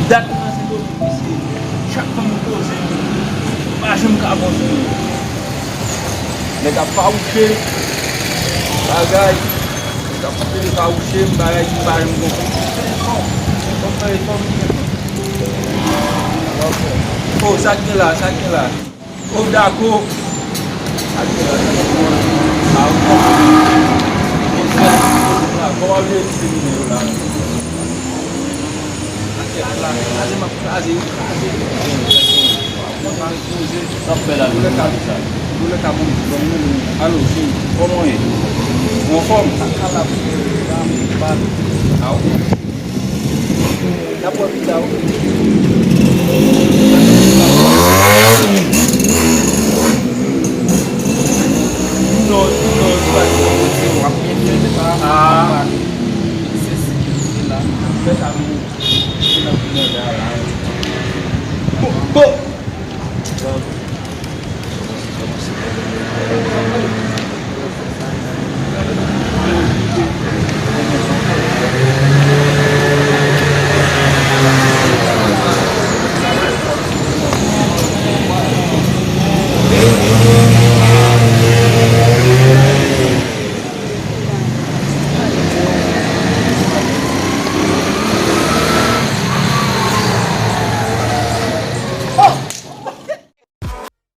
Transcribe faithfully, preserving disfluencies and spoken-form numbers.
Dat mwen nan Sendomeng, mesye. Chak fwa m poze, m pa janm ka poze. Nèg ap fawouche bagay. Nèg ap fawouche m, bagay ki pa janm konprann. Telefòn. Telefòn, telefòn, telefòn. Oh, sa k gen la, sa k gen la. Oh, dakò. Sa k gen la, sa k gen la. Ah, oh. Kòman w ap di nimewo la? Kraze, m ap kraze, kraze. Mwen pa repoze. Sa ap fè la, doulè ka, doulè ka bon, bon, bon. Alo, cheri, kòman w ye? Ou anfòm? Sa ka la, m pa. Ah, ok. N ap wè pita, wi. Non, non, non, non, w ap byen fè, se pa, ah, pa pale. Se sekirite la, fè sa nou. Bon, bon.